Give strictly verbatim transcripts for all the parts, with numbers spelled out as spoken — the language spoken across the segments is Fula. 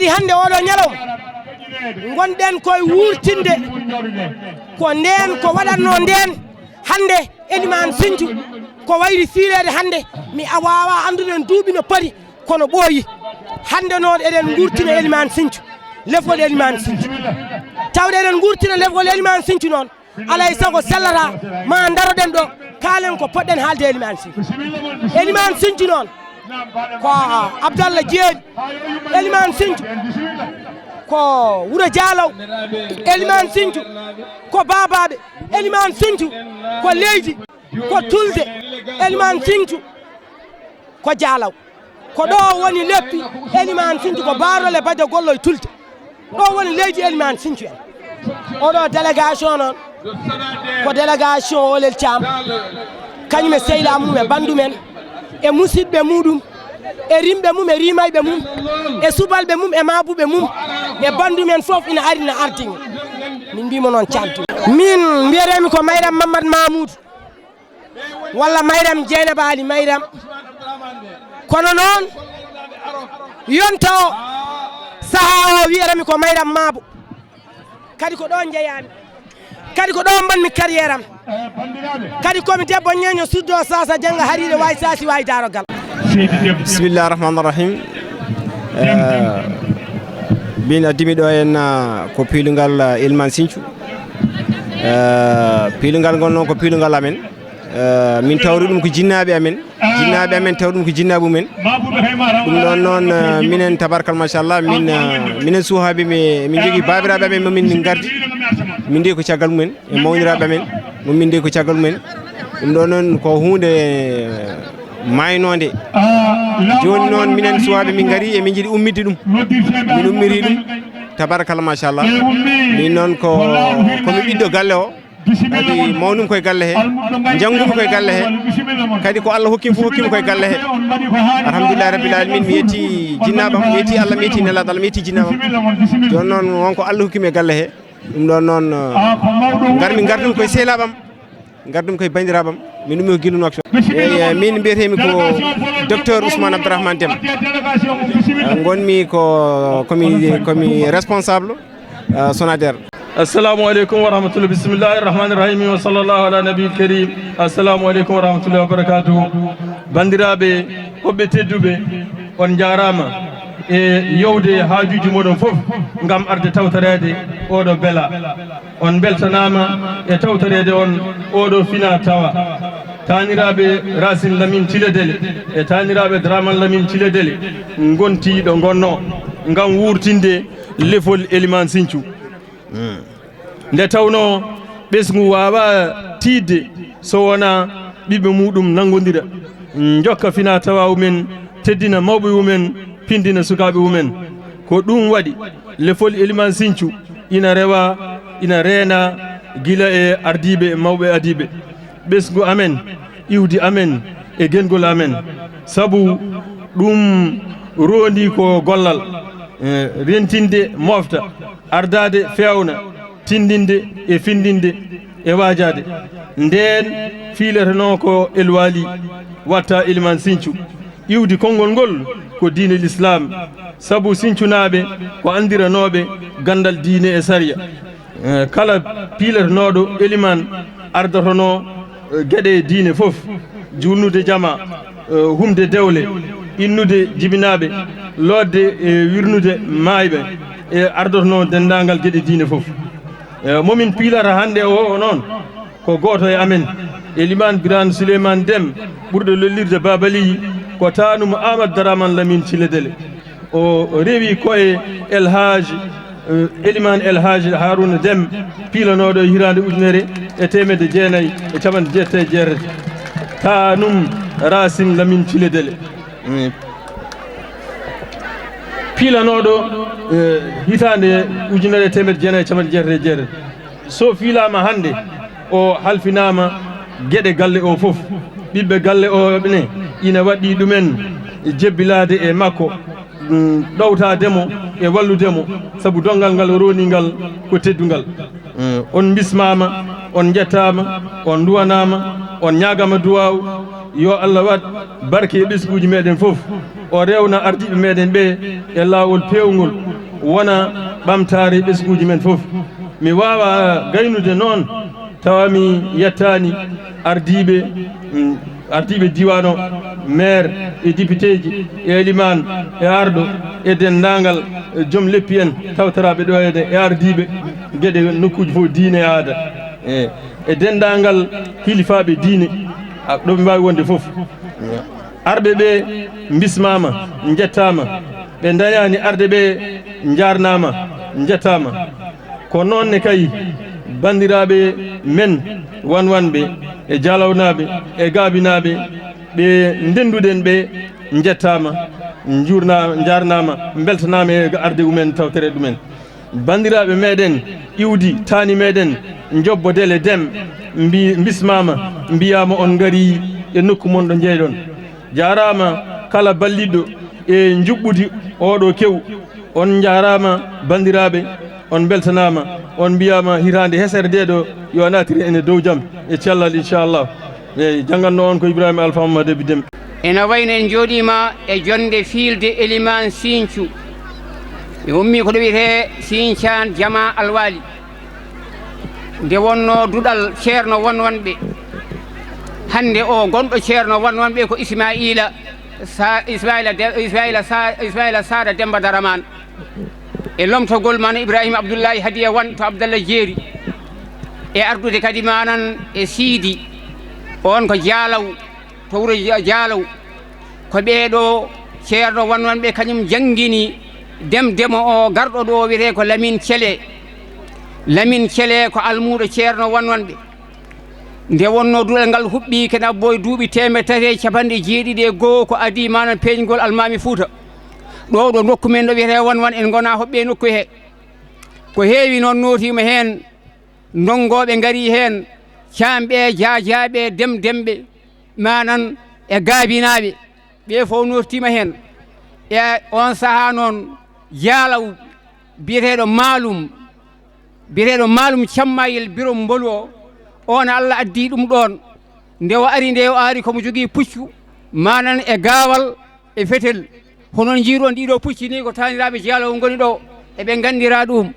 Ɗi hannde oɗo ñalawma ngonɗen koye wuurtinde ko ndeen ko waɗatno ndeen hannde Elimane Sinthiou ko wayri fiileede hannde mi a waawa anndude en duuɓi no pari kono ɓooyi hannde noon eɗen nguurtina Elimane Sinthiou lefol Elimane Sinthiou tawde eɗen nguurtina lefol Elimane Sinthiou noon alay sago sellata ma daroɗen ɗo kaalen ko poɗɗen haalde Elimane Sinthiou Elimane Sinthiou noon ko Abdallah Jeeri Elimane Sinthiou ko Wuro Jaalaw Elimane Sinthiou ko Baabaaɓe Elimane Sinthiou ko leydi ko tulde Elimane Sinthiou ko Jaalaw ko ɗo woni leppi Elimane Sinthiou ko Baarole Bajo Gollo e tulde ɗo woni leydi Elimane Sinthiou en oɗo délégation noon ko délégation Olel Thiam kañum e sehilaa mum e banndum en e musidɓe muɗum e rimɓe mum e rimayɓe mum e subalɓe mum e maabuɓe mum e banndum en fof ina ari na ardini min mbimo noon cantu min mbiyetemi ko Mayram Mamadou Mamoudou walla Mayram Jeynaba Ali Mayram kono noon yonta o saha o wiyatami ko Mayram Maabo kadi ko ɗo jeeyami kadi ko ɗo mbanmi carrière am kadi komi debbo ñeeño suddo sasa jannga hariire wawi sasi wawi darogal Bismillah rahman rahim. Min addimi ɗo en ko piilungal Elimane Sinthiou. Piilungal ngol noon ko piilungal amen. Min tawri ɗum ko jinnaaɓe amen. Jinnaaɓe amen tawri ɗum ko jinnaaɓe mumen. Ɗum ɗon noon minen tabarkal machallah min minen suuhaaɓe min njogii baabiraaɓe amen momin ngardi. Min ndewi ko caggal mumen e mawniraaɓe amen momin ndewi ko caggal mumen. Ɗum ɗo noon ko huunde maaynoonde. Jooni noon minen suwaaɓe min ngarii emin njiɗi ummitde ɗum. Min ummirii ɗum tabarakalla machallah. Min noon ko komi ɓiɗɗo galle o kadi mawnumi koye galle he. Njanngumi koye galle he. Kadi ko Allah hokkimi fof hokkimi koye galle he. Alhamdulillahi rabbil alamin mi yetti jinnaaɓe am mi yetti Allah mi yetti nelaaɗo Allah mi yetti jinnaaɓe am. Jooni noon won ko Allah hokkimi e galle he. Ɗum ɗon noon ngarmi ngardumi koye sehlaaɓam. Ngardumi koye banndiraaɓam. Min ummi ko Guilluno Action. Eyi min mbiyetemi ko docteur Ousmane Abdourahmane Deme. Ngonmi ko komi komi responsable Sonader. Assalamu aleykum wa rahmatullah bismillahi rahmani rahimi wa sallallahu ala nabil karim. Assalamu aleykum wa rahmatullahi wa barakatuhu. Banndiraaɓe hoɓɓe tedduɓe on njaaraama e yewde haajuuji mooɗon fof ngam arde tawtoreede ooɗo bela. On mbeltanaama e tawtoreede on ooɗo fina tawa. Taaniraaɓe Racine Lamine Thilé Délé e taaniraaɓe Dramane Lamine Thilé Délé ngontii ɗo ngonnoo ngam wuurtinde lefol Elimane Sinthiou. Nde tawnoo ɓesngu waawaa tiiɗde so wonaa ɓiɓɓe muuɗum nanngondira, njokka fina-tawaa mumen, teddina mawɓe mumen, pinndina sukaaɓe mumen. Ko ɗuum waɗi lefol Elimane Sinthiou ina rewaa, ina reenaa gila e ardiiɓe mawɓe adiiɓe. Ɓesngu amen, iwdi amen e gengol amen. Sabu ɗum roondii ko gollal, rentinde mofta, ardaade feewna, tinndinde e finndinde e waajaade. Ndeen fiiletenoo ko El Waali, watta Elimane Sinthiou. Iwdi konngol ngol ko diine Lislaam, sabu Sinthiounaɓe ko anndiranooɓe ganndal diine e sariya. Kala piilatenooɗo elimaan ardotonoo geɗe diine fof, juulnude jamaa, humde dewle, innude jibinaaɓe, lootde e wirnude maayɓe, e ardotonoo denndaangal geɗe diine fof. Mo min piilata hannde oo noon, ko gooto e amen, Elimaan Biraan Suleymaan Dem, ɓurɗo lollirde Baaba Liyi, ko taanum Aamadu Daraaman Lamin Cile Dele. O rewi ko e El Haaj, Elimaan El Haaj Haaruuna Dem, piilanooɗo e hitaande ujunere e teemedde jeenayi e capanɗe jeetati e jeetati, taanum Raasin Lamin Cile Dele. Piilanooɗo hitaande ujunere e teemedde jeenayi e capanɗe jeetati e jeetati. So fiilaama hannde, o halfinaama geɗe galle o fof. Ɓiɓɓe galle o ne ina waɗɗii ɗumen jebbilaade e makko, ɗowtaade mo e wallude mo, sabu donngal ngal o roondii ngal ko teddungal. On mbismaama, on njettaama, on nduwanaama, on ñaagaama duwaaw. Yo Allah waɗ barke e ɓesnguuji meɗen fof. O rewna ardiiɓe meɗen ɓe e laawol peewngol, wona ɓamtaare ɓesnguuji men fof. Mi waawaa gaynude noon tawa mi yettaani ardiiɓe, mm, ardiiɓe diiwaan o, maire e députéji e elimaan e arɗo e denndaangal, eh, joom leppi en tawtoraaɓe ɗo ene e ardiiɓe geɗe nokkuuji fof diine e aada. Eh, e denndaangal hilifaaɓe diine, a, ɗo ɓe mbaawi wonde fof. Arɓe ɓe mbismaama, njettaama. Ɓe ndañaani arde ɓe njaarnaama, njettaama. Ko noon ne kay banndiraaɓe men wanwanɓe e jaalawnaaɓe e gaabinaaɓe ɓe ndennduɗen ɓe njettaama, njuurna-, njaarnaama, mbeltanaama e arde mumen tawtere ɗumen. Banndiraaɓe meɗen iwdi taani meɗen Jobbo Dele Dem mbi-, mbismaama, mbiyaama on ngarii e nokku mon ɗo njeyɗon. Jaaraama kala balliɗɗo e njuɓɓudi oɗo kew. On njaaraama banndiraaɓe, on mbeltanaama, on mbiyaama hitaande hesere nde ɗo yo naatire ene dow jam e cellal inchallah. Eeyi, jannganno on ko Ibrahima Alfa Mamadou Abi Dem. Ena wayno en njooɗiima e jonnde fiilde Elimaan Siiñcu. Mi ummii ko ɗo wiyetee Siiñcaan Jamaa Alwaali. Nde wonnoo duɗal ceerno won wonɓe. Hannde o gonɗo ceerno won wonɓe ko Ismaa'iila Sa-, Ismaa'iila De-, Ismaa'iila Sa-, Ismaa'iila Saada Demmba Daramaan. E lomtogol Maam Ibrahima Abdullahi Hadiya Wan to Abdallah Jeeri. E ardude kadi manan e Siidi, on ko Jaalaw, to wuro Ja-, Jaalaw. Ko ɓee ɗo ceerno won wonɓe kañum janngini dem demo o garɗo ɗo wiyetee ko Lamin Cele. Lamin Cele ko almuuɗo ceerno won wonɓe. Nde wonnoo duɗal ngal huɓɓi kene abbo e duuɓi teemedde tati e capanɗe jeeɗiɗi e goo ko adii manan peeñgol Almaami Fuuta. Ɗo ɗo nokku men ɗo wiyetee won won en ngonaa hoɓɓe e nokku he. Ko heewi noon nootiima heen, ndonngooɓe ngarii heen, caamɓe, jaajaaɓe, dem-, demɓe, manan e gaabinaaɓe, ɓe fof nootiima heen. E on sahaa noon, Jaalaw biyeteeɗo Maalum, biyeteeɗo Maalum Cammayel Birom Mbolu o, on Allah addii ɗum ɗoon. Nde o ari nde, o ari ko mo jogii puccu, manan e gaawal, e fetel. Hono njiiruɗon ɗiɗo pucci ni, ko taaniraaɓe Jaalaw ngoni ɗo, eɓe nganndiraa ɗum.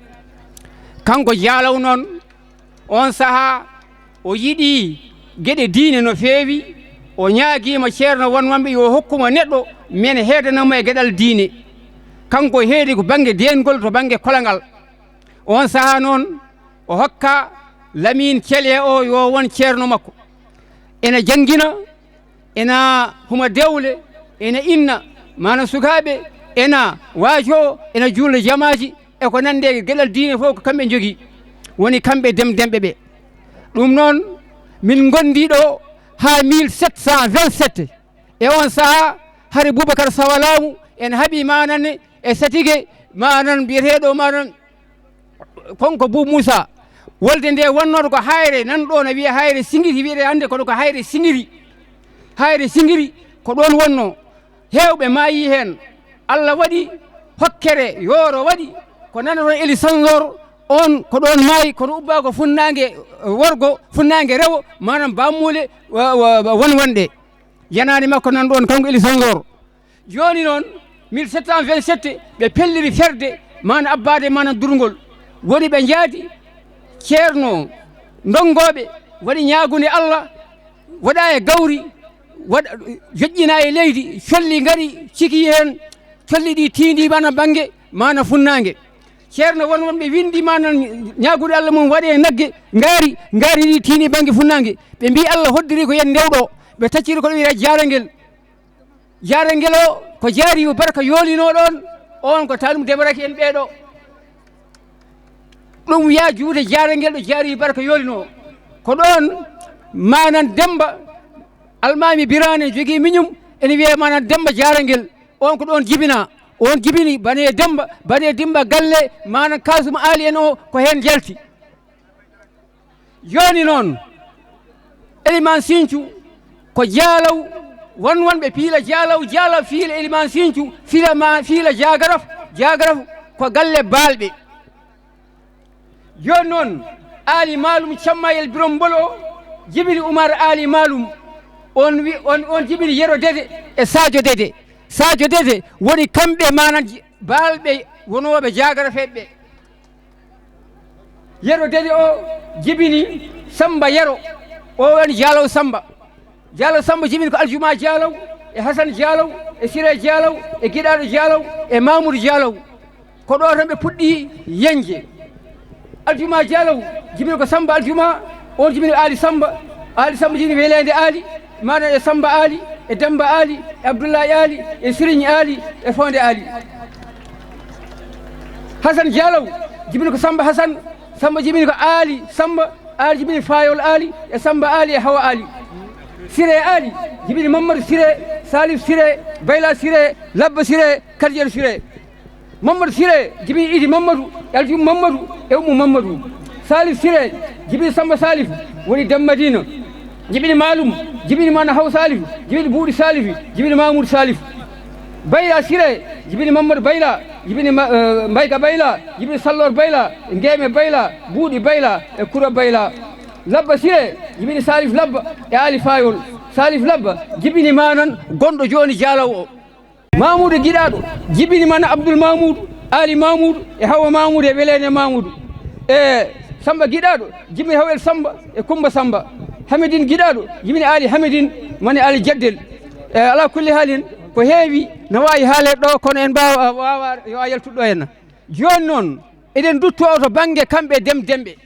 Kanko Jaalaw noon, on sahaa, o yiɗi geɗe diine no feewi, o ñaagiima ceerno won wonɓe yo hokku mo neɗɗo, men heedana mo e geɗal diine. Kanko heedi ko bannge deengol to bannge kolangal. On sahaa noon, o hokka Lamin Cele o yo won ceerno makko. Ena janngina, ena huma dewle, ena inna, maana sukaaɓe, ena waajo, ena juula jamaaji, e ko nande e geɗal diine fof ko kamɓe njogii. Woni kamɓe dem-, demɓe ɓe. Ɗum noon, min ngondi ɗo haa mille sept cent vingt-sept. E on sahaa, hari Boubacar Sawa Laamu ena haɓi manan e satige, manan mbiyeteeɗo manan Konko Bou Moussa. Wolde nde wonnoo ko Hayre, nan ɗo no wiyee Hayre Singiri, wiyetee hannde kono ko Hayre Singiri. Hayre Singiri ko ɗoon wonnoo. Heewɓe maayii heen. Allah waɗi hokkere yooro waɗi ko nana ɗoon Eli Sanzor, oon ko ɗoon maayi, kono ubbaa ko funnaange worgo, funnaange rewo, maanaam baamuule wa-, wa-, wa-, won wonɗe. Yanaani makko nan ɗoon kanko Eli Sanzor. Jooni noon, mille sept cent vingt-sept, ɓe pelliri ferde, maana abbaade, maana durngol. Woni ɓe njaadi, ceerno, ndonngooɓe, waɗi ñaagunde Allah, waɗa e gawri, waɗa, joƴƴina e leydi, colli ngari, ciki heen, colli ɗi tiindi maana bannge, maana funnaange. Ceerno won wonɓe winndi maana ñaagude Allah mum waɗe e nagge, ngaari, ngaari ɗi tiini bannge funnaange. Ɓe mbii Allah hoddiri ko yen ndew ɗo, ɓe tacciri ko ɗo wiyata Jaarangel. Jaarangel o ko Jaariyu Barka yoolinoo ɗoon, oon ko tanum debaraki en ɓee ɗo. Ɗum wiyaa juude Jaarangel ɗo Jaariyu Barka yoolinoo. Ko ɗoon maanan Demmba Almaami Biraane jogii miñum, ene wiyee maanan Demmba Jaarangel. Oon ko ɗoon jibinaa. Oon jibini bane Demmba, bane Demmba galle, maanan Kaasum Aali en o ko heen jalti. Jooni noon, Elimaan Siñcu ko Jaalaw, won wonɓe piila Jaalaw, Jaalaw fiila Elimaan Siñcu, fiila ma, fiila Jaagaraf, Jaagaraf ko galle Baalɓe. Jooni noon, Aali Maalum Cammayel Birom Mbolo jibini Umar Aali Maalum. On wi, on, on jibini Yero Dede e Sadio Dede. Sadio Dede woni kamɓe manan ji-, baalɓe wonooɓe Jaagara feɓɓe. Yero Dede o jibini Samba Yero, o woni Jaalow Samba. Jaalow Samba jibini ko Aljuma Jaalow, e Hasan Jaalow, e Sire Jaalow, e Giɗaaɗo Jaalow, e Mamoudou Jaalow. Ko ɗo tan ɓe puɗɗi yeñde. Aljuma Jaalow jibini ko Samba Aljuma, on jibini Aali Samba. Aali Samba jibini Weleende Aali, maana e Samba Aali, e Demba Aali, e Abdullahi Aali, e Siriñ Aali, e Fonde Aali. Hasan Jaalow jibini ko Samba Hasan, Samba jibini ko Aali Samba, Aali jibini Fayol Aali, e Samba Aali, e Hawa Aali. Sire Aali jibini Mamadou Sire, Salif Sire, Bayla Sire, Labba Sire, Kadijeeɗo Sire. Mamadou Sire jibini Idi Mamadou, e Aljum Mamadou, e Ummu Mamadou. Salif Sire jibini Samba Salif, woni Dem Madina. Jibini Malum, jibini Mana Haw Salif, jibini Buuɗi Salif, jibini Mamoudou Salif. Bayla Sire jibini Mamadou Bayla, jibini Ma-, eh, Mbayka Bayla, jibini Sallor Bayla, Ngeeme Bayla, Buuɗi Bayla, e Kura Bayla. Labba Sire jibini Salif Labba, e Ali Fayol. Salif Labba jibini manan gonɗo jooni Jaalow o. Mamoudou Giɗaaɗo jibini mana Abdoul Mamoudou, Ali Mamoudou, e Hawa Mamoudou, e Weleene Mamoudou. E Samba Giɗaaɗo jibini Hawel Samba, e Kumba Samba. Hamidine Giɗaaɗo jibini Ali Hamidine, mani Ali Jaddel. E ala kulli haalin, ko heewi no waawi haaleede ɗo, kono en mbaawa, waawa yo a yaltuɗo en. Jooni noon, eɗen ndutto to bannge kamɓe Dem Demɓe.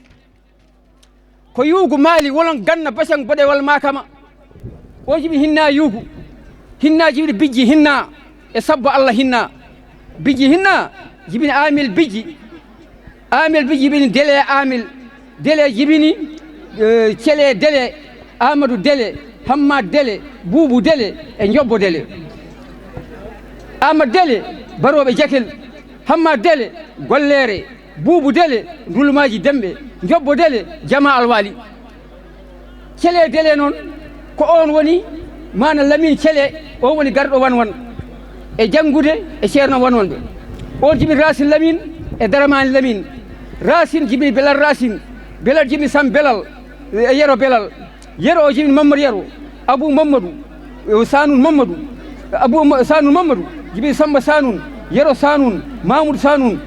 Ko yuugu Maali wolon ganna bacan boɗewal makama. O jibi hinna yuugu. Hinna jibi bijji hinna. E sabbo Allah hinna. Bijji hinna. Jibini Amil bijji. Amil bijji jibini Dele Amil. Dele jibini, eh, Cele Dele. Amadou Dele. Hammad Dele. Buubu Dele. E Jobbo Dele. Amadou Dele. Barooɓe Jakel. Hammad Dele. Golleere. Buubu Dele, Ndulumaaji Demɓe, Jobbo Dele, Jama Alwaali. Cele Dele noon, ko oon woni maana Lamin Cele, oon woni garɗo Wan Wan. E janngude e Ceerno Wan Wanɓe. Oon jibini Raasin Lamin e Daramaani Lamin. Raasin jibini Belal Raasin, Belal jibini Sam Belal, e Yero Belal. Yero o jibini Mamadou Yero, Abou Mamadou, e Sanun Mamadou, Abou Ma-, Sanun Mamadou, jibini Samba Sanun, Yero Sanun, Mamoudou Sanun.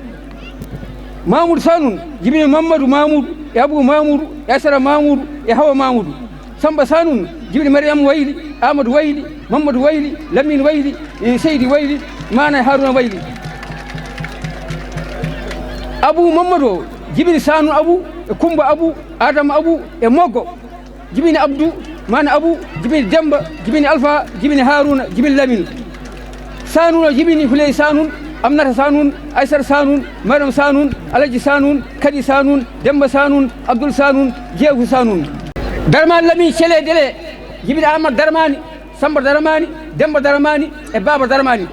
Mamoudou Sanun, jibini Mamadou Mamoudou, e Abou Mamoudou, e Aysata Mamoudou, e Hawa Mamoudou. Samba Sanun, jibini Mariam Wayli, Amadou Wayli, Mamadou Wayli, Lamine Wayli, e Seydi Wayli, Mana e Haruna Wayli. Abou Mamadou o, jibini Sanun Abou, e Kumba Abou, Adama Abou, e Moggo. Jibini Abdou, Mana Abou, jibini Demba, jibini Alpha, jibini Haruna, jibini Lamine. Sanun o jibini Huley Sanun, Amnata Sanun, Aysata Sanun, Mariam Sanun, Alaji Sanun, Kadi Sanun, Demba Sanun, Abdoul Sanun, Jeefu Sanun. Darmani Lamine Cele Dele, jibini Amadou Darmani, Samba Darmani, Demba Darmani, e Baba Darmani.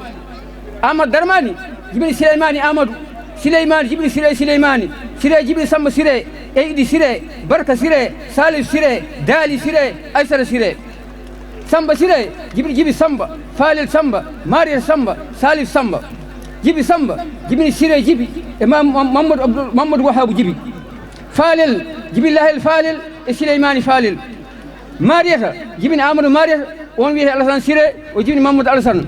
Amadou Darmani jibini Sileymani Amadou. Sileymani jibini Sire Sileymani. Sire jibini Samba Sire, Eydi Sire, Barka Sire, Salif Sire, Daali Sire, Aysata Sire. Samba Sire jibi, jibi Samba, Falel Samba, Mariel Samba, Salif Samba. Jibi Samba jibini Sire jibi, e Mam-, Mam-, Mamadou Abdou, Mamadou Wahabu jibi. Falel jibini Lahel Falel e Sileymani Falel. Mariyata jibini Amadou Mariyata, on wiyete Alassane Sire, o jibini Mamadou Alassane.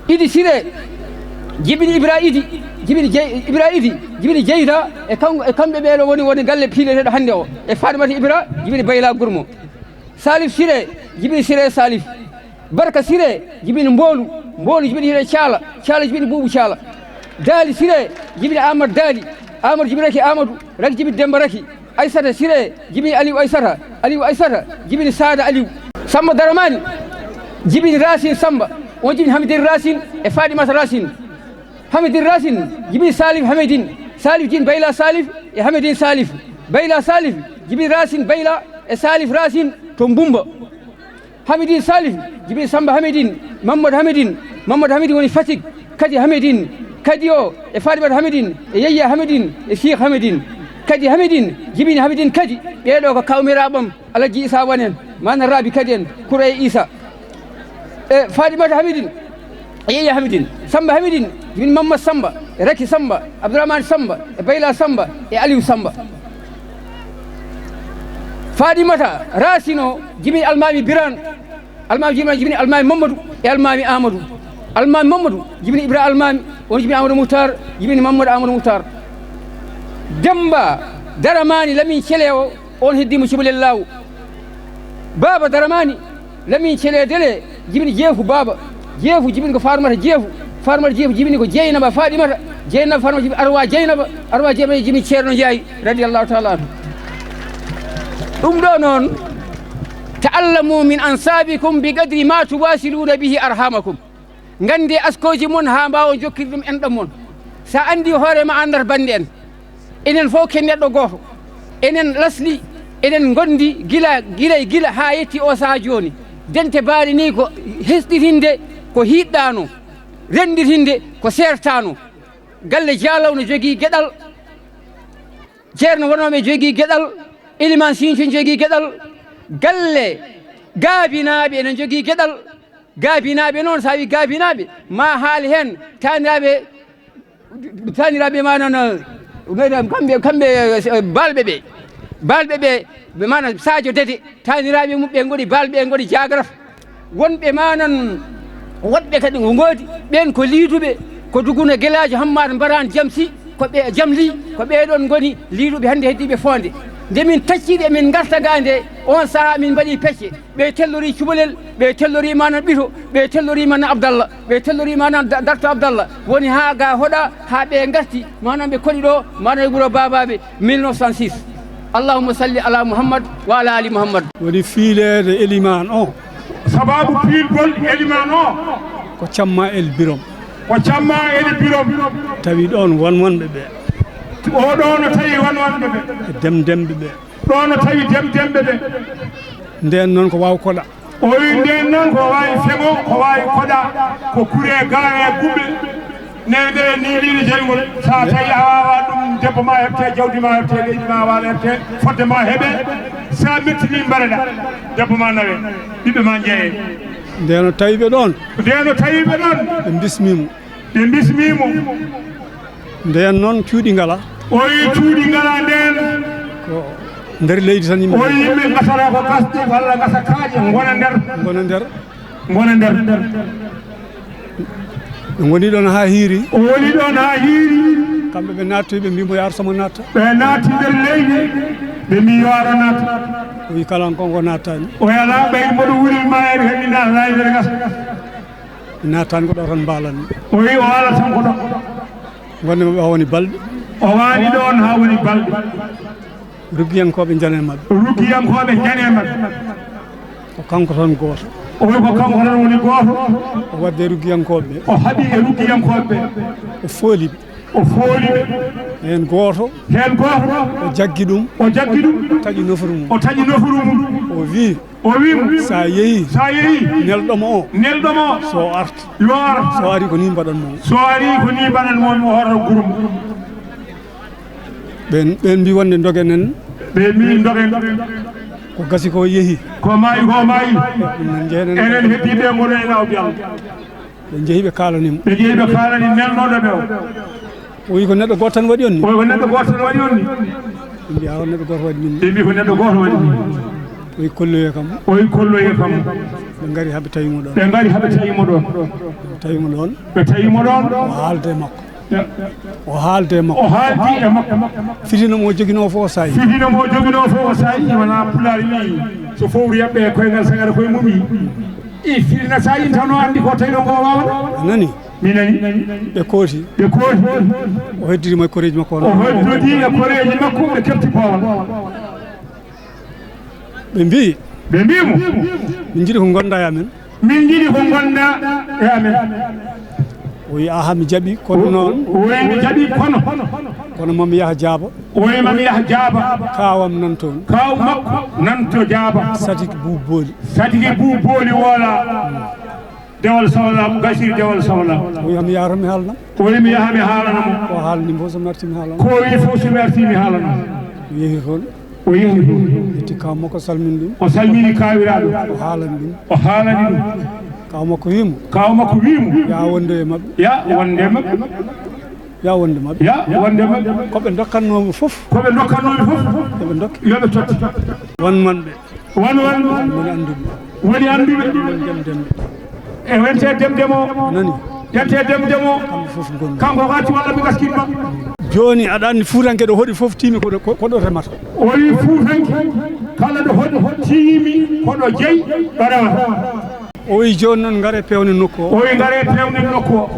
Idi Sire jibini Ibra Idi, jibini Jey-, Ibra Idi jibini Jeyda, e kanko, e kamɓe ɓeeɗo woni, woni galle piileteɗo hannde o, e Fatimata Ibra jibini Bayla Gurmo. Salif Sire jibini Sire Salif. Barka Sire jibini Mboolu, Mboolu jibini Hire Caala, Caala jibini Buubu Caala. Daali Sire jibini Amadou Daali, Amadou jibini Raki Amadou, Raki jibini Demba Raki. Aysata Sire jibini Aliou Aysata, Aliou Aysata jibini Saada Aliou. Samba Daramani jibini Racine Samba, on jibini Hamidine Racine e Fadimata Racine. Hamidine Racine jibini Salif Hamidine, Salif jibini Bayla Salif e Hamidine Salif. Bayla Salif jibini Racine Bayla e Salif Racine to Mbumba. Hamidine Salif jibini Samba Hamidine, Mamadou Hamidine, Mamadou Hamidine woni Fatick, Kadi Hamidine, Kadi o e Fadimata Hamidine e Yeyya Hamidine e Cheikh Hamidine. Kadi Hamidine jibini Hamidine Kadi, ɓeeɗo ko kawmiraaɓam Alaji Isa Wan en, Mana Rabi Kadi en, Kura e Isa. E Fadimata Hamidine, e Yeyya Hamidine, Samba Hamidine jibini Mamadou Samba, e Raki Samba, Abdourahmane Samba, e Bayla Samba, e Aliou Samba. Faaɗimata Raasin o jibini Almaami Biraan, Almaami Biraan jibini Almaami Mammadu e Almaami Aamadu. Almaami Mammadu jibini Ibra Almaami, on jibini Aamadu Muhtaar, jibini Mammadu Aamadu Muhtaar. Demmba Daramaani Lamin Cele o, on heddii mo Cubalel Laaw. Baaba Daramaani Lamin Cele Dele jibini Jeefu Baaba. Jeefu jibini ko Faatumata Jeefu. Faatumata Jeefu jibini ko Jeynaba Faaɗimata. Jeynaba Faatumata jibini Arwa Jeynaba. Arwa Jeynaba jibini Ceerno Njaay, radiyallahu taala anhu. Ɗum ɗo noon, ta'allamu min ansaabikum bi qadri ma tuwasiluuna bihi arhamakum. Nganndee askooji mon haa mbaawon jokkude ɗum enɗam mon. So a anndii hoore ma, a anndat bannde en. Enen fof ko neɗɗo gooto. Enen lasli, enen ngondi gila, gila e gila haa yetti o sahaa jooni. Dente baali ni ko hesɗitinde ko hiiɗɗaano, rennditinde ko seertaano. Galle Jaalaw no jogii geɗal, Ceerno Wonooɓe jogii geɗal, Elimaan Siiñco jogii geɗal, galle Gaabinaaɓe ene jogii geɗal. Gaabinaaɓe noon, so a wii Gaabinaaɓe, ma haal heen taaniraaɓe, taaniraaɓe manan, kamɓe, kamɓe, eh, Baalɓe ɓe. Baalɓe ɓe, ɓe manan Sadio Dede, taaniraaɓe mum ɓe ngoni Baalɓe, ɓe ngoni Jaagaraf. Wonɓe manan, woɗɓe kadi ngo ngoodi, ɓeen ko Liiduɓe, ko Duguna Gelaajo Hammaat Mbaraan Jamsi, ko ɓe Jamli, ko ɓee ɗoon ngoni Liiduɓe hannde heddiiɓe Foonde. Nde min taccii ɓe, min ngarta gaa nde, oon sahaa min mbaɗii pecce. Ɓe tellorii Cubalel, ɓe tellorii manan Ɓito, ɓe tellorii manan Abdalla, ɓe tellorii manan Da-, Darto Abdalla. Woni haa gaa hoɗa, haa ɓe ngarti, manan ɓe koɗi ɗo, manan e wuro Baabaaɓe, mille neuf cent six. Allahumma salli ala Muhammad wa ala ali Muhammad. Woni fiileede elimaan o. Sababu piilgol elimaan o. Ko Camma El Birom. Ko Camma El Birom. Tawi ɗoon won wonɓe ɓe. O ɗo no tawi won wonɓe ɓe. E Demdemɓe ɓe. Ɗo no tawi Demdemɓe ɓe. Ndeen noon ko waaw koɗa. O wi ndeen noon ko waawi feŋo, ko waawi koɗa, ko kure gaawe gumɓe. Nde nde ni liiri jeyngol, so a tawi a waawa ɗum, debbo ma heɓte, jawdi ma heɓte, leydi ma waalo heɓte, fodde ma heɓe, so a mettini mbareɗa, debbo ma nawe, ɓiɓɓe ma njeeye. Ndeen o tawi ɓe ɗoon. Ndeen o tawi ɓe ɗoon. Ɓe bismii mo. Ɓe bismii mo. Ndeen noon cuuɗi ngala. O wi cuuɗi ngala ndeen. Ko nder leydi tan yimɓe. O wi yimɓe ngasata ko gasɗe walla ngasa kaaƴe ngona nder. Ngona nder. Ngona nder. Ɓe ngoni ɗoon haa hiiri. O woni ɗoon haa hiiri. Kamɓe ɓe naattoyi, ɓe mbii mo yo ar somo naatta. Ɓe naatti nder leydi, ɓe mbii yo ar o naatta. O wi kala on kon ko naattaani. O wi alaa ɓay mboɗo wuli maayde kadi naatanaani nder ngasa. Mi naataani ko ɗo tan mbaalanmi. O wi o ala tan ko ɗo. Ngonde maɓɓe o woni balɗe. O waali ɗoon haa woni balɗe. Ruggiyankooɓe njane maɓɓe. Ruggiyankooɓe njane maɓɓe. Ko kanko tan gooto. O wi ko kanko tan woni gooto. O wadde ruggiyankooɓe ɓe. O haɓi e ruggiyankooɓe ɓe. O fooli ɓe. O fooli ɓe. Heen gooto. Heen gooto. O jaggi ɗum. O jaggi ɗum. Taƴi nofuru mum. O taƴi nofuru mum. O wii. O wii mo. So a yehii. So a yehii. Nelɗo mo o. Nelɗo mo o. So o arta. Yo ar. So o ari ko nii mbaɗan mo. So o ari ko nii mbaɗan mo, mo hoto guro mo. Ɓeen, ɓeen mbii wonde ndogen en. Ɓe mbii ndogen. Ko gasi ko yehi. Ko maayi ko maayi. Ɗum noon njehen en. Enen heddiiɓe ngono e laawol Yallah. Ɓe njehi ɓe kaalani mo. Ɓe njehi ɓe kaalani nelnooɗo ɓe o. O wii ko neɗɗo gooto tan waɗi on ni? O wii ko neɗɗo gooto tan waɗi on ni? Ɓe mbii awa neɗɗo gooto waɗi min. Ɓe mbii ko neɗɗo gooto waɗi min. O wii kolloyee kam. O wii kolloyee kam. Ɓe ngari haa ɓe tawi mo ɗoon. Ɓe ngari haa ɓe tawi mo ɗoon. Ɓe tawi mo ɗoon. Ɓe tawi mo ɗoon. O haalde e makko. O haalde e makko. O haaldi e makko. Fitina mo joginoo fof o saayi. Fitina mo joginoo fof o saayi. Wona Pulaar mbii, so fowru yaɓɓe e koyngal sagara koye mum yi. I fitina so a intanoo anndi ko tawi ɗo ko waawata. A nani? Mi nani. Ɓe kooti. Ɓe kooti. O heddiri mo e koreeji makko. O hoddodii e koreeji makko, ɓe keɓti boowal. Ɓe mbii. Ɓe mbii mo. Min njiɗi ko ngonda e amen. Min njiɗi ko ngonda e amen. O wii, "Aha, mi jaɓi, kono noon." O wii, "Mi jaɓi, kono." Kono mami yaha jaaba. O wii, "Mami yaha jaaba." Kaawam nan toon. Kaaw makko nan to jaaba. Satiki buubooli. Satiki buubooli woola. Dewal Sawla, Gasir Dewal Sawla. O wii, "Mi yaha toon, mi haalna." O wii, "Mi yaha, mi haalana mo." Ko haalni fof, so mi arti, mi haalana. Ko wii fof, so mi arti, mi haalana. O yehi toon. O yehi toon. Yetti kaaw makko, salmini ɗum. O salmini kaawiraaɗo. O haalani ɗum. O haalani ɗum. Kaaw makko wii mo. Kaaw makko wii mo. Yaa wonde e maɓɓe. Yaa wonde e maɓɓe. Ya wonde maɓɓe. Ya wonde maɓɓe. Ko ɓe dokkannoomi fof. Ko ɓe dokkannoomi fof. Yo ɓe dokke. Yo ɓe totte. Won man ɓe. Won, won. Woni annduɓe. Woni annduɓe. Won dem dem. E wente dem dem o. Nani? Wente dem dem o. Kamɓe fof ngoni. Kanko ko accu walla ɓe gaskin ma. Jooni aɗa anndi Fuutanke ɗo hoɗi fof tiimi ko ɗo, ko, ko ɗo remata. O wi Fuutanke kala ɗo hoɗi tiimi ko ɗo jeyi ɗo remata. O wi jooni noon ngare pewne nokku o. O wi ngare pewne nokku o.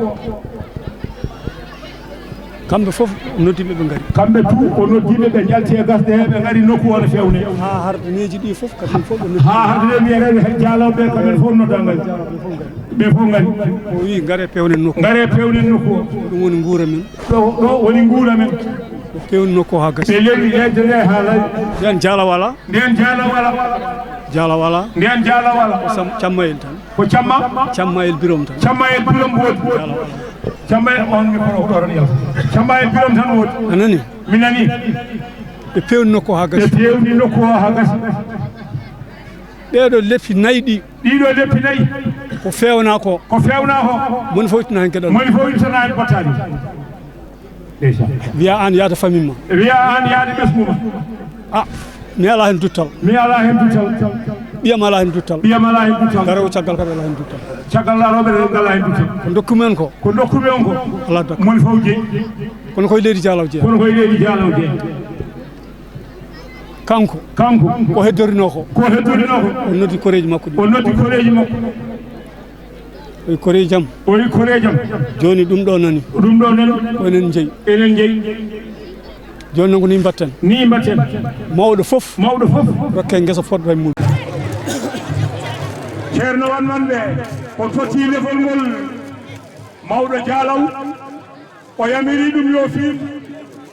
Kamɓe fof noddiiɓe ɓe ngari. Kamɓe tu o noddiiɓe ɓe njalti e gasde he ɓe ngari nokku o no fewne. Haa hardaneeji ɗi fof kañum fof ɓe noddi. Haa hardaneeji ɓe ngari he jaalawɓe kañum fof nodda ngari. Ɓe fof ngari. O wi ngare pewne nokku. Ngare pewne nokku o. Ɗum woni nguura men. Ɗo, ɗo woni nguura men. Ɓe pewni nokku o haa gasi. Ɓe lewi leñde nde haa laaɓi. Nden jaala wala. Nden jaala wala. Jaala wala. Nden jaala wala. Ko sam-, cammayel tan. Ko camma? Cammayel birom tan. Cammayel birom woodi. Jaala wala. Cammayel on mi kono ɗo tan yalta. Cammayel birom tan woodi. A nani? Mi nani. Ɓe pewni nokku o haa gasi. Ɓe pewni nokku o haa gasi. Ɗeeɗo leppi nayi ɗi. Ɗiɗo leppi nayi. Ko feewna ko. Ko feewna ko. Moni fof ittana hen geɗal. Moni fof ittana hen bottali. Ndeysaan. Wiya aan yaada famille ma. Wiya aan yaada ɓesngu ma. Ah, mi alaa heen duttal. Mi alaa heen duttal. Ɓiyam alaa heen duttal. Ɓiyam alaa heen duttal. Daroowo caggal kam alaa heen duttal. Caggal darooɓe ɓe alaa heen duttal. Ko ndokku men ko. Ko ndokku men ko. Alaa dakka. Moni fof jeyi. Kono koye leydi Jaalaw jeyaa. Kono koye leydi Jaalaw jeyaa. Kanko. Kanko. Ko heddorinoo ko. Ko heddorinoo ko. O noddi koreeji makko ɗi. O noddi koreeji makko. O wi koreeji am. O wi koreeji am. Jooni ɗum ɗo nani. Ɗum ɗo nani. Ko enen njeyi. Enen njeyi. Jooni noon ko ni mbatten. Ni mbatten. Mawɗo fof. Mawɗo fof. Rokke ngesa fodba e mum. Ceerno Wan Wan ɓe, o totti lefol ngol. Mawɗo Jaalaw. O yamiri ɗum yo fiim.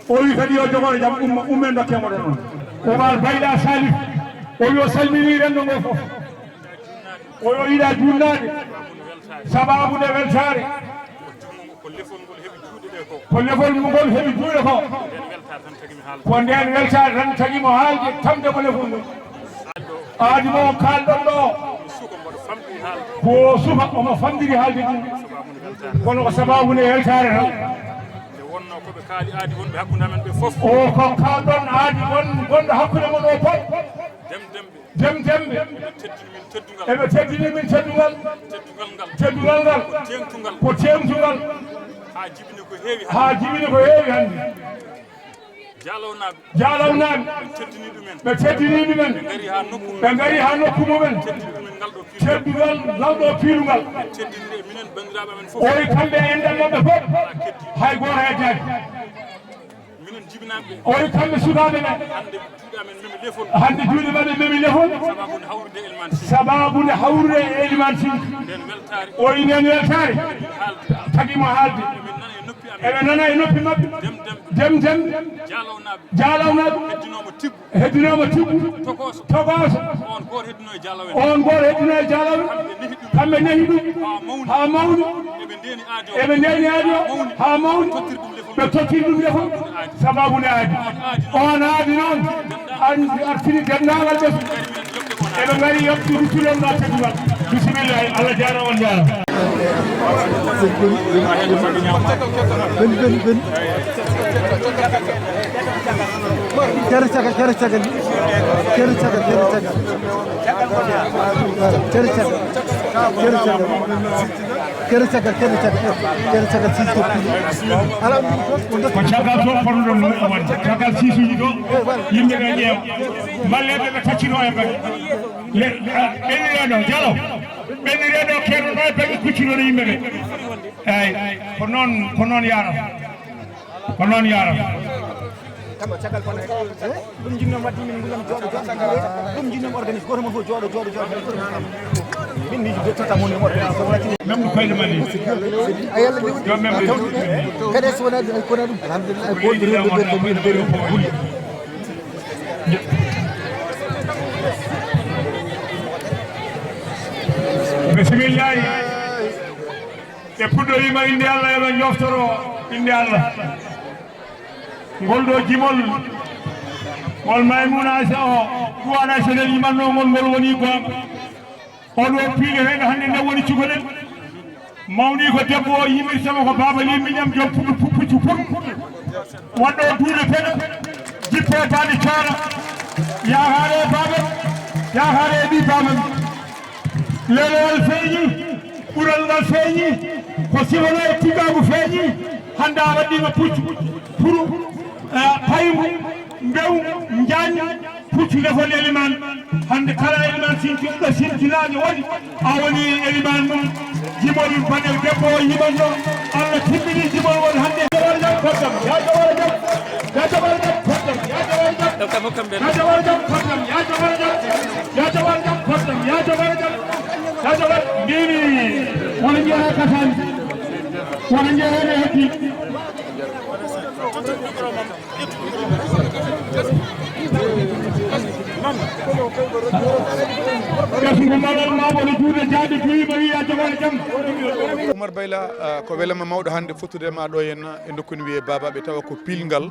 O wi kadi yo jogoro jam umma, ummen dokke mo ɗon on. Umar Bayɗa Salif. O wi o salmini renndo ngo fof. O yo yiɗa juulnaade. Sababu nde weltaare. Ko lefol ngol heɓi juuɗe ko. Ko nden weltaare tan tagi mo haalde, tamde mo lefol ngol. Aadi mo on kaalɗon ɗo. Ko suka omo famɗiri haalde ɗum. Kono ko sababu nde weltaare tan. O ko kaalɗon aadi won, wonɗo hakkunde mon o fof. Dem demɓe. Eɓe teddini min teddungal. Teddungal ngal. Ko teeŋtungal. Haa jibini ko heewi hannde. Jaalawnaaɓe. Jaalawnaaɓe. Ɓe teddini ɗumen. Ɓe teddini ɗumen. Ɓe ngari haa nokku mumen. Ɓe ngari haa nokku mumen. Teddini ɗumen ngal ɗo piilungal. Teddungal ngal. Ɓe teddiniri e minen banndiraaɓe amen fof. O wi kamɓe e enɗam maɓɓe fof. Hay gooto heddaani. Minen jibinaaɓe. O wi kamɓe sukaaɓe ɓe. Hannde juuɗe amen memi lefol. Hannde juuɗe maɓɓe memi lefol. Sababu nde hawrude e Elimane Sy. Sababu nde hawrude e Elimane Sy. Nden weltaare. O wi nden weltaare. Haalde. Tagi mo haalde. Eɓe nana e noppi amen. Eɓe nana e noppi maɓɓe. Dem dem. Dem dem. Jaalawnaaɓe. Jaalawnaaɓe. Heddinooma tigi. Heddinooma tigi. Togooso. Togooso. On gooto heddino e Jaalaw en. On gooto heddino e Jaalaw en. Kamɓe nehi ɗum. Kamɓe nehi ɗum. Haa mawni. Haa mawni. Eɓe ndeeni aadi o. Eɓe ndeeni aadi o. Haa mawni. Haa mawni. Tottir ɗum lefol. Ɓe tottiri ɗum lefol. Sababu nde aadi. On aadi. On aadi noon. An artini denndaangal ɓesngu. Eɓe ngari yoɓti ruttude ɗum ɗo teddungal. Bisimillahi. Allah jaaraama, on njaaraama. Ben, ben, ben. Kere caga, kere caga, kere caga, kere caga. Kere caga, kere caga. Kere caga, kere caga, kere caga, six toppii. Ala, on ko caggal to ponnoɗon ɗum e wonde. Caggal siisuuji ɗo, yimɓe ɓe ƴeewa. Malleeɓe ɓe taccito e mbaɗi. Le, le, ah, ɓennireeɗo, Jalo. Ɓennireeɗo, keerɗo ɗo e baŋŋe kuccuɗo yimɓe ɓe. Eey, ko noon, ko noon yaarata. Ko noon yaarata. Ɗum jinno wadde min ngulam jooɗo, jooɗo, jooɗo. Ɗum jinno organise, gooto mon fof jooɗo, jooɗo, jooɗo. Min miijo jottata mon organise. Même ko koyɗe men ni. A yalla ni. Yo même. Kadi so wona, ko wona ɗum. Alhamdulillah, ko ɗum rewɓe ɓe ko min ɓe. Bismillah. Ɓe puɗɗoriima innde Allah, yo ɓe njoftoro innde Allah. Ngol ɗo jimol, ngol Maymuna Aysa o, Duwaan Aysa nen imanno ngol, ngol woni goonga. Oɗo piileteeɗo hannde nde woni cukalel. Mawni ko debbo o yimirtama ko Baaba Li miñam joom puɗɗo puccu pur. Waɗɗo duule peɗa, jippe baali coora. Yahaare baaba, yahaare ɓi baaba. Lelewal feeñi, ɓural ngal feeñi, ko siwano e tiggaagu feeñi. Hannde a waɗɗiima puccu, puru, eh, payngu, mbew, njaañ, puccu lefol elimaan. Hannde kala elimaan sincuɗo sintinaajo waɗi, a woni elimaan mum. Jimol baɗel debbo o yimanno, Allah timmini jimol won hannde. Jawar jam koddam, ya jawar jam, ya jawar jam koddam, ya jawar jam. Ɗo kam hokkam ɓen. Ya jawar jam koddam, ya jawar jam, ya jawar jam koddam, ya jawar jam. Ya jawar, mbimi, wona jeeya katani, wona jeeya ne heddi. Gasngo malal ma wona juuɗe jaaɗe duwi ma wiya jogana jam. Oumar Bayla, ah, ko welama mawɗo hannde fottude ma ɗo henna e nokku ne wiyee Babaɓe, tawa ko pilgal,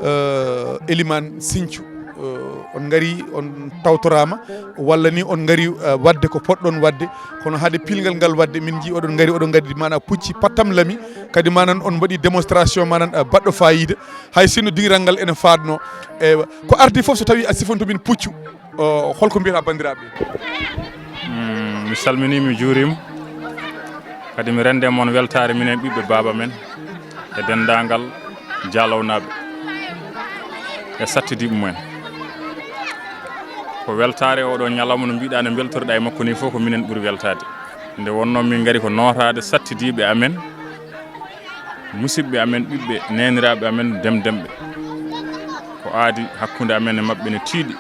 eh, Elimane Sinthiou. Eh, on ngari, on tawtoraama, walla ni on ngari, eh, waɗde ko poɗɗon waɗde, kono haade pilgal ngal waɗde, min njii oɗon ngari, oɗon ngari maanaam pucci pattam lami, kadi maanaam on mbaɗi démonstration maanaam, eh, baɗɗo faayiida. Hay sinno dingiral ngal ene faadno. Eywa, ko ardi fof so tawi a sifanto min puccu, o, holko mbiyata banndiraaɓe? Mm, mi salminii, mi juuriima. Kadi mi rende mon weltaare minen ɓiɓɓe baaba men e denndaangal Jaalownaaɓe e sattidiiɓe mumen. Ko weltaare oɗo ñalawma no mbiɗa no mbeltoriɗa e makko ni fof ko minen ɓuri weltaade. Nde wonnoo min ngari ko nootaade sattidiiɓe amen, musidɓe amen, ɓiɓɓe neeniraaɓe amen, demdemɓe. Ko aadi hakkunde amen e maɓɓe ne tiiɗi.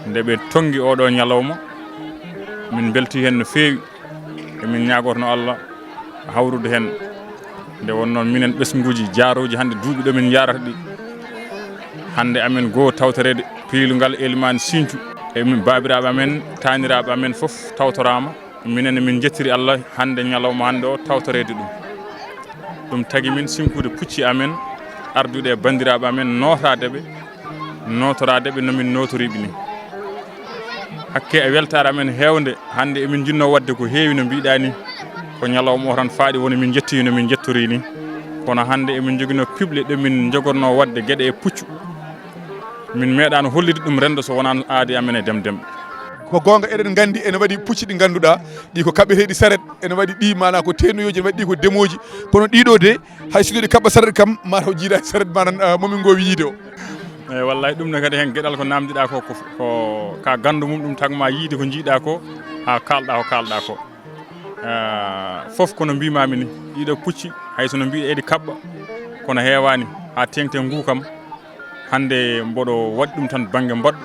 Nde ɓe tonngi oɗo ñalawma, min mbeltii heen no feewi. Emin ñaagorno Allah hawrude heen. Nde wonnoo minen ɓesnguuji jaarooji hannde duuɓi ɗo min njaarata ɗi. Hannde amen goo tawtoreede piilungal Elimane Sinthiou. Emin baabiraaɓe amen, taaniraaɓe amen fof tawtoraama. Minen min njettiri Allah hannde ñalawma hannde o tawtoreede ɗum. Ɗum tagi min sinkude pucci amen, ardude e banndiraaɓe amen, nootaade ɓe, nootoraade ɓe no min nootoriiɓe ni. Hakke e weltaare amen heewnde, hannde emin njinnoo waɗde ko heewi no mbiɗa ni. Ko ñalawma o tan faaɗi woni min njettii no min njettorii ni. Kono hannde emin njoginoo piɓle ɗe min njogornoo waɗde geɗe e puccu. Min meeɗaano hollude ɗum renndo so wonaano aadi amen e demdemɓe. Ko goonga, eɗen nganndi ene waɗi pucci ɗi ngannduɗaa, ɗi ko kaɓeteeɗi saret, ene waɗi ɗi maanaa ko teenuyooji, ene waɗi ɗi ko demooji. Kono ɗiɗo de, hay sinno ɗi kaɓɓa saret kam, mataw jiidaani saret manan, ah, momin ngoowi yiide o. Eyi, wallaahi, ɗum ne kadi heen geɗal ko naamndiɗaa ko, ko, ko ka ganndo mum, ɗum tagma yiide ko njiiɗaa ko, haa kaalɗaa ko kaalɗaa ko. Ah, fof kono mbimami ni, ɗiɗo pucci, hay so no mbiɗa eɗi kaɓɓa, kono heewani haa teeŋti e ngu kam. Hannde mboɗo waɗi ɗum tan bannge mbaɗɗo,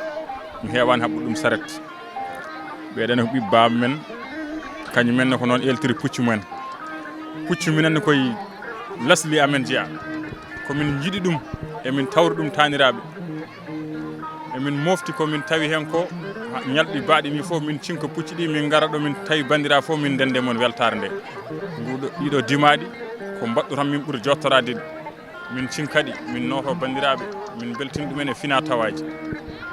mi heewani haɓɓude ɗum saret. Ɓeeɗo ne ko ɓiɓɓe baaba men, kañum en ne ko noon eltiri pucci mumen. Pucci minen ne koye lesdi amen jeyaa. Ko min njiɗi ɗum, emin tawri ɗum taaniraaɓe. Emin mofti ko min tawi heen ko, ha, ñalɗi baaɗi ni fof min cinka pucci ɗi, min ngara ɗo min tawi banndiraaɓe fof min ndende mon weltaare nde. Nguɗo, ɗiɗo dimaaɗi ko mbaɗɗo tan min ɓuri jottoraade ɗi. Min cinka ɗi, min nooto banndiraaɓe, min mbeltin ɗumen e fina tawaaji.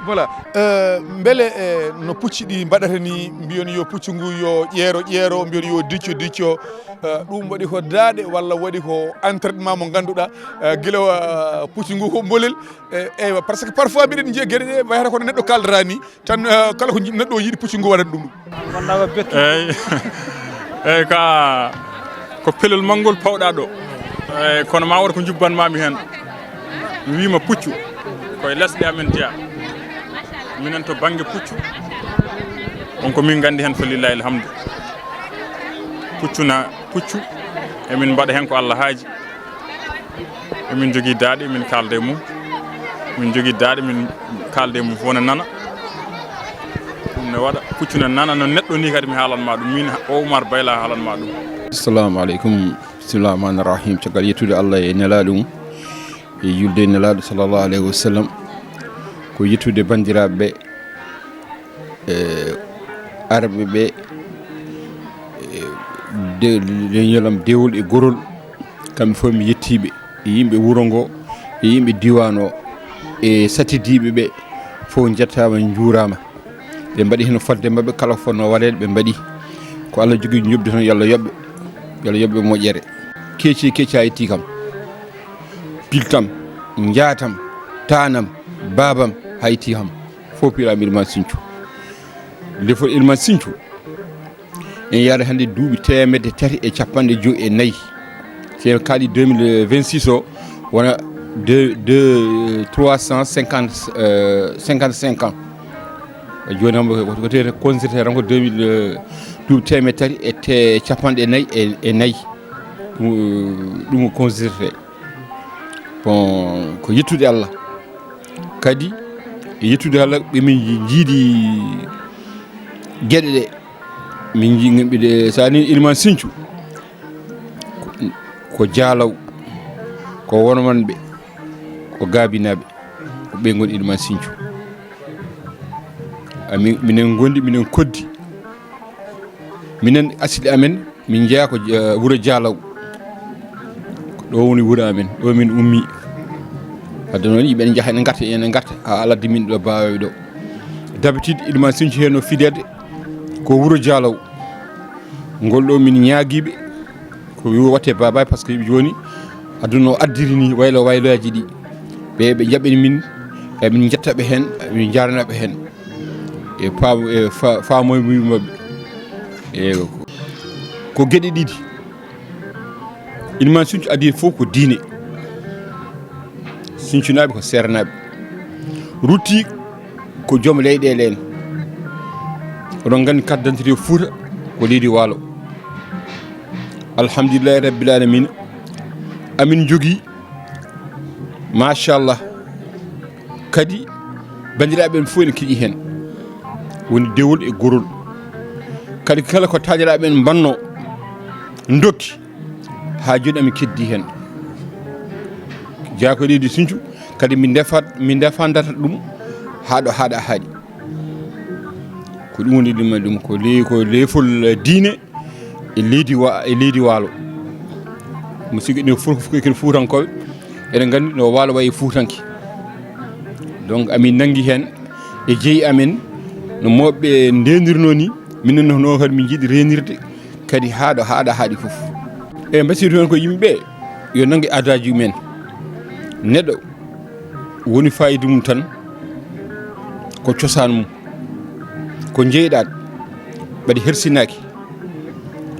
Voilà. Euh, mbele, eh, no pucci ɗi mbaɗata ni, mbiyon yo puccu ngu yo ƴeero ƴeero, mbiyon yo dicco dicco, eh, ɗum waɗi ko daaɗe walla waɗi ko entraînement mo ngannduɗaa, eh, gila, eh, puccu ngu ko mbolel, eh, eywa, par ce que parfois mbiɗen njiya geɗe ɗe wayata kono neɗɗo kaaldata ni, tan, eh, kala ko ji-, neɗɗo o yiɗi puccu ngu waɗat ɗum ɗum. Wonno ko bettu. Eyyi. Eyyi, ka ko pelel manngol pawɗa ɗo. Eyyi, kono ma won ko njubbanmami heen. Mi wiima puccu. Koye lesɗe amen jeyaa. Minen to bannge puccu. On ko min nganndi heen, fa lillahi alhamdu. Puccu na puccu. Emin mbaɗa heen ko Allah haaji. Emin njogii daaɗe, min kaalda e mum. Min njogii daaɗe, min kaalda e mum fof ne nana. Ɗum ne waɗa, puccu ne nana no neɗɗo ni kadi mi haalan ma ɗum. Min Oumar Bayla haalan ma ɗum. Assalamu aleykum. Bismillahi rahmani rahim. Caggal yettude Allah e nelaaɗo mum, e julde e nelaaɗo sallallahu alayhi wa sallam. Ko yettude banndiraaɓe ɓe, e arɓe ɓe, e de-, leñolam dewol e gorol, kamɓe fof mi yettiiɓe, e yimɓe wuro ngo, e yimɓe diiwaan o, e satidiiɓe ɓe, fof njettaama, njuuraama. Ɓe mbaɗi heen fodde maɓɓe, kala ko fotnoo waɗeede, ɓe mbaɗi. Ko Allah jogii njoɓdi tan, yo Allah yoɓɓe, yo Allah yoɓɓe moƴƴere. Keeci, keeci haa itti kam. Piltam, njaatam, taanam, baabam haa itti kam. Fof piilaami Ilimaan Siñcu. Lefol Ilimaan Siñcu en yaari hannde duuɓi teemedde tati e capanɗe joyi e nayi. Si en kaali deux mille vingt-six o, wona deux, deux, trois cent cinquante, euh, cinquante-cinq ans. Jooni hannde ko, ko, ko considéré tan ko deux mille, euh, duuɓi teemedde tati e te-, capanɗe nayi e, e nayi. Ɗum, ɗum o considéré. Bon, ko yettude Allah. Kadi, e yettude Allah, ɓe min njiidi geɗe ɗe. Min nji-, mbiɗe, so a nii Ilimaan Siñcu, ko, ko jaalaw, ko wonwanɓe, ko gaabinaaɓe, ko ɓe ngoni Ilimaan Siñcu. Amin, minen ngondi, minen koddi. Minen asli amen, min njeyaa ko, eh, wuro Jaalaw. Ko ɗo woni wuro amen, ɗo min ummi. Wadde noon, yimɓe ene njaha, ene ngarta, ene ngarta, haa aladde min ɗo Baabawi ɗo. D'habitude, Ilimaan Siñcu heen no fideede ko wuro Jaalaw. Ngol ɗo min ñaagiiɓe, ko yo watte Baabawi, par ce que jooni aduna o addiri ni waylo wayloyaaji ɗi. Ɓe, ɓe njaɓɓini min, emin njetta ɓe heen, emin njaarana ɓe heen. E paam-, e fa-, faamoye mum maɓɓe. E ko, ko geɗe ɗiɗi. Ilimaan Siñcu adii fof ko diine. Siñcunaaɓe ko seerenaaɓe. Rutti ko joom leyɗeele en. Oɗon nganndi carte d'identité Fuuta ko leydi Waalo. Alhamdulillahi Rabbil Alamina. Amin njogii, machallah. Kadi, banndiraaɓe ɓen fof ene keɗii heen. Woni dewol e gorol. Kadi kala ko taaniraaɓe ɓen mbannoo, ndokki, haa jooni amin keddii heen. Jeyaa ko leydi Siñcu, kadi min ndefat-, min ndefandata ɗum haa ɗo haaɗi. Ko ɗum woni ɗum, ɗum ko le-, ko leefol diine, e leydi wa-, e leydi Waalo. Musidɓe ɓe fof, fof ko ken Fuutankooɓe, eɗen nganndi no Waalo wayi e Fuutanke. Donc, amin nanngi heen e jeyi amen, no mawɓe ndeendirnoo ni, minen no, no kadi min njiɗi reenirde kadi haa ɗo, haa ɗo haaɗi fof. E mbasiytu heen ko yimɓe ɓe yo nanngu aadaaji mumen. Neɗɗo woni faayiida mum tan ko cosaan mum. Ko jeyɗaa, ɓaɗi hersinaaki,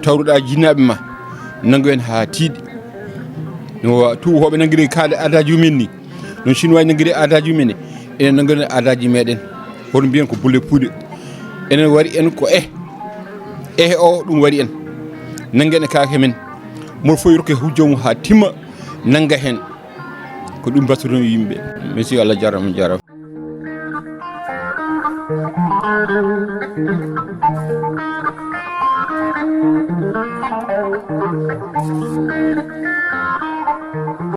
tawruɗaa jinnaaɓe ma, nanngu heen haa tiiɗi. No wa-, tuubakooɓe nanngiri kaade aadaaji mumen ni, no Sinuwaaji nanngiri aadaaji mumen ni, enen nanngiri aadaaji meɗen. Hono mbiyen ko bulle puuɗe. Enen wari en ko eh. Eh o, ɗum wari en. Nanngen e kaake men. Moɗo fof rokke hujja mum haa timma, nannga heen. Ko ɗum mbattuɗon yimɓe. Merci, Allah jaaraama, jaaraama.